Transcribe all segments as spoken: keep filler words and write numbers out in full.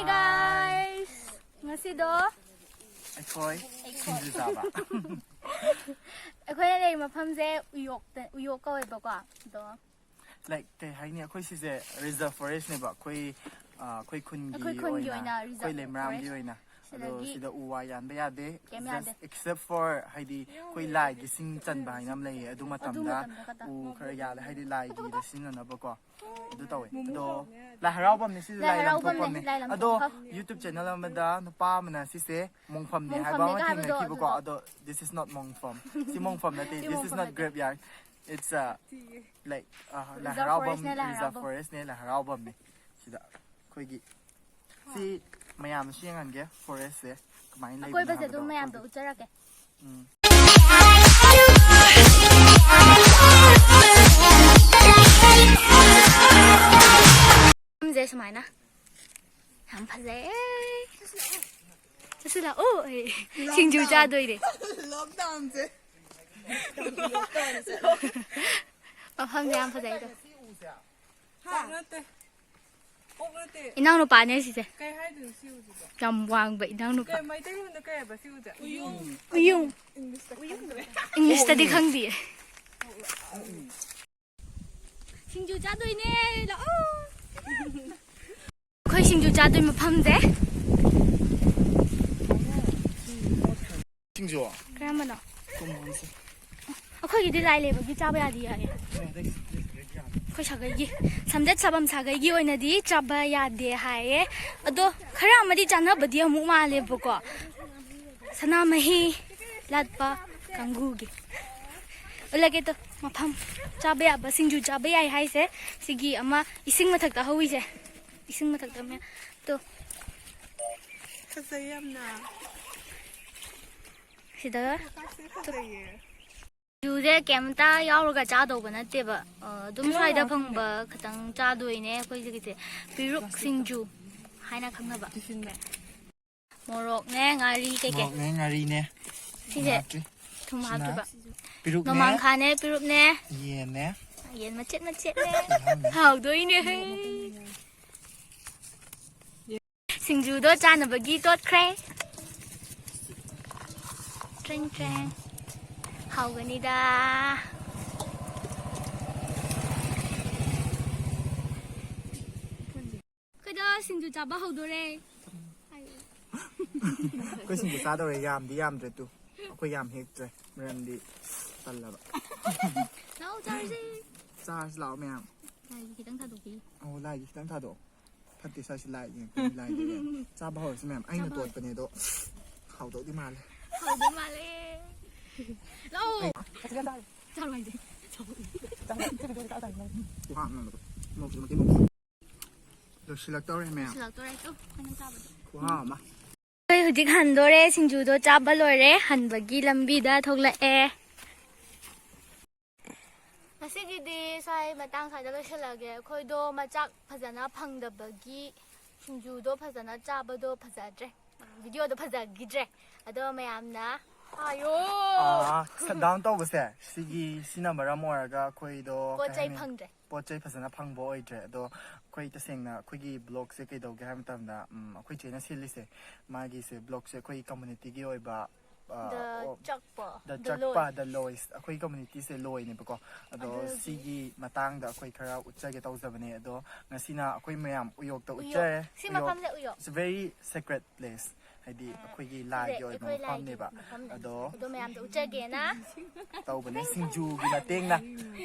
Guys, ꯉꯁꯤꯗꯣ ꯑꯩꯈꯣꯏ ꯁꯤꯡꯖꯨ ꯆꯥꯕ꯫ ꯑꯩꯈꯣꯏꯅ ꯂꯩꯔꯤꯕ ꯃꯐꯝꯁꯦ ꯎꯌꯣꯛꯇ, ꯎꯌꯣꯛ ꯀꯧꯋꯦꯕꯀꯣ꯫ ꯑꯗꯣ ꯂꯥꯏꯛ ꯀꯩ ꯍꯥꯏꯅꯤ, ꯑꯩꯈꯣꯏ ꯁꯤꯁꯦ ꯔꯤꯖꯔꯚ ꯐꯣꯔꯦꯁꯅꯦꯕ, ꯑꯩꯈꯣꯏ ꯑ, ꯑꯩꯈꯣꯏ ꯈꯨꯟꯒꯤ ꯑꯩꯈꯣꯏ ꯈꯨꯟꯒꯤ ꯑꯣꯏꯅ, ꯑꯣꯏꯅ ꯑꯩꯈꯣꯏ ꯔꯤꯖꯔꯚ ꯂꯩꯃꯔꯥꯝꯒꯤ ꯐꯣꯔꯦꯁ꯫ ꯑꯣꯏꯅ꯫ ꯑꯗꯣ ꯁꯤꯗꯒꯤ ꯁꯤꯗ ꯎ ꯋꯥ ꯌꯥꯟꯕ ꯌꯥꯗꯦ, ꯀꯩꯝ ꯌꯥꯗꯦ꯫ Just except for ꯍꯥꯏꯗꯤ ꯑꯩꯈꯣꯏ ꯂꯥꯏꯒꯤ ꯁꯤꯡ ꯆꯟꯕ ꯍꯥꯏꯅ ꯑꯃ ꯂꯩꯌꯦ, ꯑꯗꯨ ꯑꯗꯨ ꯃꯇꯝꯗ ꯃꯇꯝꯗ ꯈꯛꯇ꯫ ꯎ ꯈꯔ ꯌꯥꯜꯂꯦ, ꯍꯥꯏꯗꯤ ꯂꯥꯏꯒꯤꯗ ꯁꯤꯖꯤꯟꯅꯅꯕꯀꯣ꯫ ꯑꯗꯨ ꯇꯧꯋꯦ꯫ ꯑꯗꯣ ꯂꯥꯏ ꯍꯔꯥꯎꯐꯝꯅꯦ ꯁꯤꯁꯦ, ꯂꯥꯏ ꯂꯥꯏ ꯂꯝ ꯍꯔꯥꯎꯐꯝꯅꯦ, ꯊꯣꯛꯐꯝꯅꯦ꯫ ꯂꯥꯏ ꯂꯝ ꯑꯗꯣ ꯊꯣꯛꯐꯝ꯫ YouTube ꯆꯦꯅꯦꯜ ꯑꯃꯗ ꯅꯨꯄꯥ ꯑꯃꯅ ꯁꯤꯁꯦ ꯃꯣꯡꯐꯝꯅꯦ ꯍꯥꯏꯕ ꯃꯣꯡꯐꯝꯅꯦ ꯑꯃ ꯍꯥꯏꯕꯗꯣ ꯊꯦꯡꯅꯈꯤꯕꯀꯣ꯫ ꯑꯗꯨꯗꯣ꯫ ꯑꯗꯣ this is not ꯃꯣꯡꯐꯝ꯫ ꯁꯤ ꯃꯣꯡꯐꯝ ꯅꯠꯇꯦ꯫ ꯁꯤ This is ꯃꯣꯡꯐꯝ not ꯅꯠꯇꯦ꯫ Graveyard. It's a, like, uh, ꯂꯥꯏ ꯔꯤꯖꯔꯚ ꯍꯔꯥꯎꯐꯝ, ꯐꯣꯔꯦꯁꯅꯦ, ꯂꯥꯏ ꯔꯤꯖꯔꯚ ꯍꯔꯥꯎꯐꯝ꯫ ꯐꯣꯔꯦꯁꯅꯦ, ꯂꯥꯏ ꯍꯔꯥꯎꯐꯝꯅꯦ꯫ ꯁꯤꯗ ꯑꯩꯈꯣꯏꯒꯤ ꯁꯤ ꯃꯌꯥꯝꯁꯨ ꯌꯦꯡꯍꯟꯒꯦ, ꯐꯣꯔꯦꯁꯁꯦ ꯀꯃꯥꯏꯅ ꯂꯩꯕꯅꯣ ꯑꯀꯣꯏꯕꯁꯦ ꯍꯥꯏꯕꯗꯣ ꯑꯗꯨꯝ ꯃꯌꯥꯝꯗ ꯑꯩꯈꯣꯏꯒꯤ꯫ ꯎꯠꯆꯔꯛꯀꯦ꯫ ꯎꯝ꯫ ꯃꯐꯝꯁꯦ ꯁꯨꯃꯥꯏꯅ ꯌꯥꯝ ꯐꯖꯩ꯫ ꯆꯠꯁꯤꯜꯂꯛꯑꯣ, ꯑꯩ ꯁꯤꯡꯖꯨ ꯆꯥꯗꯣꯏꯅꯦ꯫ ꯂꯣꯛꯗꯥꯎꯟꯁꯦ꯫ ꯃꯐꯝꯁꯦ ꯌꯥꯝ ꯐꯖꯩ ꯑꯗꯣ꯫ ꯍꯥ? ꯅꯠꯇꯦ꯫ ꯑꯣꯛ ꯅꯠꯇꯦ꯫ ꯏꯅꯥꯎꯅꯨꯄꯥꯅꯦ ꯁꯤꯁꯦ꯫ ꯀꯩ ꯍꯥꯏꯗꯣꯏꯅꯣ ꯁꯤ ꯎꯁꯤꯕꯣ? ꯌꯥꯝ ꯋꯥꯡꯕ ꯏꯅꯥꯎꯅꯨꯄꯥ꯫ ꯀꯩ ꯃꯩꯇꯩꯂꯣꯟꯗ ꯀꯩ ꯍꯥꯏꯕ ꯁꯤ ꯎꯁꯦ? ꯎꯌꯨꯡ꯫ ꯎꯌꯨꯡ꯫ ꯏꯪꯂꯤꯁꯇ ꯈꯪꯗ꯭ꯔꯦ꯫ ꯏꯪꯂꯤꯁꯇꯗꯤ ꯈꯪꯗꯤꯌꯦ꯫ ꯁꯤꯡꯖꯨ ꯆꯥꯗꯣꯏꯅꯦ, ꯂꯥꯛꯑꯣ꯫ ꯑꯩꯈꯣꯏ ꯁꯤꯡꯖꯨ ꯆꯥꯗꯣꯏ ꯃꯐꯝꯁꯦ꯫ ꯁꯤꯡꯖꯨ꯫ ꯀꯔꯝꯕꯅꯣ? ꯀꯨꯝꯍꯣꯟꯁꯦ꯫ ꯑꯩꯈꯣꯏꯒꯤꯗꯤ ꯂꯥꯏ ꯂꯩꯕꯒꯤ ꯆꯥꯕ ꯌꯥꯗꯦ ꯍꯥꯏꯌꯦ꯫ ꯑꯩꯈꯣꯏ ꯁꯥꯒꯩꯒꯤ, ꯁꯝꯖꯦꯠ ꯁꯥꯕꯝ ꯁꯥꯒꯩꯒꯤ ꯑꯣꯏꯅꯗꯤ ꯆꯥꯕ ꯌꯥꯗꯦ ꯍꯥꯏꯌꯦ꯫ ꯑꯗꯣ ꯈꯔ ꯑꯃꯗꯤ ꯆꯥꯅꯕꯗꯤ ꯑꯃꯨꯛ ꯃꯥꯜꯂꯦꯕꯀꯣ꯫ ꯁꯅꯥꯃꯍꯤ ꯂꯥꯠꯄ ꯀꯥꯡꯕꯨꯒꯤ꯫ ꯎꯠꯂꯒꯦ ꯇꯣ, ꯃꯐꯝ ꯆꯥꯕ ꯌꯥꯕ, ꯁꯤꯡꯖꯨ ꯆꯥꯕ ꯌꯥꯏ ꯍꯥꯏꯁꯦ꯫ ꯁꯤꯒꯤ ꯑꯃ ꯏꯁꯤꯡ ꯃꯊꯛꯇ ꯍꯧꯋꯤꯁꯦ, ꯏꯁꯤꯡ ꯃꯊꯛꯇ ꯃꯌꯥꯝ ꯇꯣ꯫ ꯐꯖꯩ ꯌꯥꯝꯅ꯫ ꯁꯤꯗ ꯂꯣꯛꯇꯥꯛꯁꯦ ꯐꯖꯩꯌꯦ꯫ ꯁꯤꯡꯖꯨꯁꯦ ꯀꯩꯝꯇ ꯌꯥꯎꯔꯒ ꯆꯥꯗꯧꯕ ꯅꯠꯇꯦꯕ꯫ ꯑ, ꯑꯗꯨꯝ ꯁ꯭ꯋꯥꯏꯗ ꯐꯪꯕ ꯈꯇꯪ ꯆꯥꯗꯣꯏꯅꯦ ꯑꯩꯈꯣꯏꯒꯤꯁꯦ꯫ ꯄꯦꯔꯨꯛ ꯁꯤꯡꯖꯨ ꯍꯥꯏꯅ ꯈꯪꯅꯕ꯫ ꯃꯣꯔꯣꯛꯅꯦ, ꯉꯥꯔꯤ ꯀꯩꯀꯩ꯫ ꯃꯣꯔꯣꯛꯅꯦ, ꯉꯥꯔꯤꯅꯦ꯫ ꯁꯤꯁꯦ ꯍꯥꯞꯇ꯭ꯔꯤ꯫ ꯊꯨꯝ ꯁꯤꯅ ꯍꯥꯞꯇꯣꯏꯕ꯫ ꯄꯦꯔꯨꯛꯅꯦ꯫ ꯅꯣꯡꯃꯥꯡꯈꯥꯅꯦ, ꯄꯦꯔꯨꯛꯅꯦ꯫ ꯌꯦꯟꯅꯦ꯫ ꯌꯦꯟ ꯃꯆꯦꯠ ꯃꯆꯦꯠꯅꯦ꯫ ꯇꯤꯜꯍꯧꯅꯦ꯫ ꯍꯥꯎꯗꯣꯏꯅꯦ꯫ ꯁꯤꯡꯖꯨꯗꯣ ꯆꯥꯅꯕꯒꯤ ꯇꯣꯠꯈ꯭ꯔꯦ꯫ ꯇ꯭ꯔꯦꯡ ꯇ꯭ꯔꯦꯡ꯫ ꯍꯥꯎꯒꯅꯤꯗ꯫ ꯑꯩꯈꯣꯏꯗꯣ ꯁꯤꯡꯖꯨ ꯆꯥꯕ ꯍꯧꯗꯣꯔꯦ꯫ ꯑꯩꯈꯣꯏ ꯁꯤꯡꯖꯨ ꯆꯥꯗꯧꯔꯦ, ꯌꯥꯝꯗꯤ ꯌꯥꯝꯗ꯭ꯔꯦ ꯇꯨ꯫ ꯑꯩꯈꯣꯏ ꯌꯥꯝ ꯍꯦꯛꯇ꯭ꯔꯦ, ꯃꯔꯝꯗꯤ ꯇꯜꯂꯕ꯫ ꯂꯥꯛꯑꯣ ꯆꯥꯔꯁꯦ꯫ ꯆꯥꯔꯁꯤ ꯂꯥꯛꯑꯣ ꯃꯌꯥꯝ꯫ ꯂꯥꯏꯒꯤ ꯈꯤꯇꯪ ꯊꯥꯗꯣꯛꯄꯤꯌꯨ꯫ ꯑꯣ, ꯂꯥꯏꯒꯤ ꯈꯤꯇꯪ ꯊꯥꯗꯣꯛꯑꯣ꯫ ꯐꯠꯇꯦ ꯁ꯭ꯋꯥꯏꯁꯤ ꯂꯥꯏꯒꯤ ꯉꯥꯛꯇꯅꯤ, ꯂꯥꯏꯒꯤ꯫ ꯆꯥꯕ ꯍꯧꯔꯁꯤ ꯃꯌꯥꯝ꯫ ꯑꯩꯅ ꯆꯥꯕ ꯍꯧꯔꯁꯤ꯫ ꯇꯣꯠꯄꯅꯦ ꯑꯗꯣ ꯍꯥꯎꯗꯧꯗꯤ ꯃꯥꯜꯂꯦ꯫ ꯍꯥꯎꯗꯧ ꯃꯥꯜꯂꯦ꯫ ꯂꯥꯛꯑꯣ꯫ ꯆꯥꯔꯣ ꯍꯥꯏꯁꯦ꯫ ꯈꯨꯍꯥꯎ ꯑꯃ꯫ ꯃꯣꯔꯣꯛꯁꯨ ꯃꯇꯦꯛ ꯃꯣꯔꯣꯛ꯫ ꯂꯣꯏꯁꯤꯜꯂꯛꯇꯧꯔꯦ ꯃꯌꯥꯝ꯫ ꯂꯣꯏꯁꯤꯜꯂꯛꯇꯧꯔꯦ꯫ ꯇꯨ, ꯑꯩꯈꯣꯏꯅ ꯆꯥꯕꯗꯣ꯫ ꯈꯨꯍꯥꯎ ꯑꯃ꯫ ꯑꯩꯈꯣꯏ ꯍꯧꯖꯤꯛ ꯍꯟꯗꯣꯔꯦ꯫ ꯁꯤꯡꯖꯨꯗꯣ ꯆꯥꯕ ꯂꯣꯏꯔꯦ꯫ ꯍꯟꯕꯒꯤ ꯂꯝꯕꯤꯗ ꯊꯣꯛꯂꯛꯑꯦ꯫ ꯉꯁꯤꯒꯤꯗꯤ ꯁ꯭ꯋꯥꯏ ꯃꯇꯥꯡ ꯁ꯭ꯋꯥꯏꯗ ꯂꯣꯏꯁꯤꯜꯂꯒꯦ꯫ ꯑꯩꯈꯣꯏꯗꯣ ꯃꯆꯥꯛ ꯐꯖꯅ ꯐꯪꯗꯕꯒꯤ ꯁꯤꯡꯖꯨꯗꯣ ꯐꯖꯅ ꯆꯥꯕꯗꯣ ꯐꯖꯗ꯭ꯔꯦ꯫ ꯚꯤꯗꯤꯑꯣꯗꯣ ꯐꯖꯈꯤꯗ꯭ꯔꯦ꯫ ꯑꯗꯣ ꯃꯌꯥꯝꯅ ꯍꯥꯏꯌꯣ꯫ ꯁꯠ ꯗꯥꯎꯟ ꯇꯧꯕꯁꯦ ꯁꯤꯒꯤ, ꯁꯤꯅ ꯃꯔꯝ ꯑꯣꯏꯔꯒ ꯑꯩꯈꯣꯏꯗꯣ ꯄꯣꯠ ꯀꯩ ꯆꯩ ꯍꯥꯏꯅꯤ? ꯐꯪꯗ꯭ꯔꯦ꯫ ꯄꯣꯠ ꯆꯩ ꯐꯖꯅ ꯐꯪꯕ ꯑꯣꯏꯗ꯭ꯔꯦ꯫ ꯑꯗꯣ ꯑꯩꯈꯣꯏ ꯇꯁꯦꯡꯅ ꯑꯩꯈꯣꯏꯒꯤ ꯕ꯭ꯂꯣꯛꯁꯦ ꯀꯩꯗꯧꯒꯦ ꯍꯥꯏꯕ ꯃꯇꯝꯗ, ꯎꯝ, ꯑꯩꯈꯣꯏ ꯆꯦꯅ ꯁꯤꯜꯂꯤꯁꯦ, ꯃꯥꯒꯤꯁꯦ ꯕ꯭ꯂꯣꯛꯁꯦ ꯑꯩꯈꯣꯏ ꯀꯝꯃꯨꯅꯤꯇꯤꯒꯤ ꯑꯣꯏꯕ, ꯑ, The ꯑꯣ, ꯆꯛꯄ꯫ ꯗ The ꯆꯛꯄ lowest꯫ ꯗ ꯂꯣꯏꯁ ꯑꯩꯈꯣꯏ ꯀꯝꯃꯨꯅꯤꯇꯤꯁꯦ ꯂꯣꯏꯅꯦꯕꯀꯣ꯫ ꯑꯗꯣ ꯑꯗꯨꯒꯤ ꯁꯤꯒꯤ ꯃꯇꯥꯡꯗ ꯑꯩꯈꯣꯏ ꯈꯔ ꯎꯠꯆꯒꯦ ꯇꯧꯖꯕꯅꯦ꯫ ꯑꯗꯣ ꯉꯁꯤꯅ ꯑꯩꯈꯣꯏ ꯃꯌꯥꯝ ꯎꯌꯣꯛꯇ ꯎꯌꯣꯛ꯫ ꯎꯠꯆꯔꯦ꯫ ꯁꯤ ꯎꯌꯣꯛ, ꯃꯐꯝꯁꯦ ꯎꯌꯣꯛ꯫ It's a very sacred place, ꯍꯥꯏꯗꯤ ꯑꯩꯈꯣꯏꯒꯤ ꯂꯥꯏꯒꯤ ꯑꯣꯏꯕ ꯑꯩꯈꯣꯏ ꯂꯥꯏꯒꯤ ꯃꯐꯝꯅꯦꯕ꯫ ꯃꯐꯝꯅꯦ꯫ ꯑꯗꯣ ꯑꯗꯣ ꯃꯌꯥꯝꯗ ꯎꯠꯆꯒꯦꯅ꯫ ꯇꯧꯕꯅꯦ ꯁꯤꯡꯖꯨꯒꯤ ꯃꯇꯦꯡꯅ꯫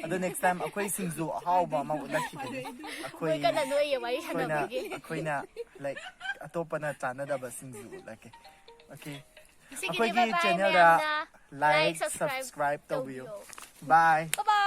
ꯑꯗꯣ ꯅꯦꯛꯁ ꯇꯥꯏꯝ ꯑꯩꯈꯣꯏ ꯁꯤꯡꯖꯨ ꯑꯍꯥꯎꯕ ꯑꯃ ꯎꯠꯂꯛꯈꯤꯒꯅꯤ꯫ ꯑꯩꯈꯣꯏ ꯃꯣꯏ ꯀꯟꯅ ꯅꯣꯏꯌꯦ ꯋꯥꯔꯤ ꯑꯩꯈꯣꯏꯅ ꯁꯥꯟꯅꯕꯒꯤ꯫ ꯑꯩꯈꯣꯏꯅ, ꯂꯥꯏꯛ, ꯑꯇꯣꯞꯄꯅ ꯆꯥꯟꯅꯗꯕ ꯁꯤꯡꯖꯨ ꯎꯠꯂꯛꯀꯦ꯫ ꯑꯣꯀꯦ꯫ ꯉꯁꯤꯒꯤꯗꯤ ꯑꯩꯈꯣꯏꯒꯤ bye bye ꯆꯦꯅꯦꯜꯗ ꯃꯌꯥꯝꯅ꯫ ꯂꯥꯏꯛ, Like, subscribe ꯁꯕꯁꯀ꯭ꯔꯥꯏꯕ ꯇꯧꯕꯤꯌꯨ꯫ ꯇꯧꯕꯤꯌꯣ꯫ ꯕꯥꯏ꯫ Bye bye꯫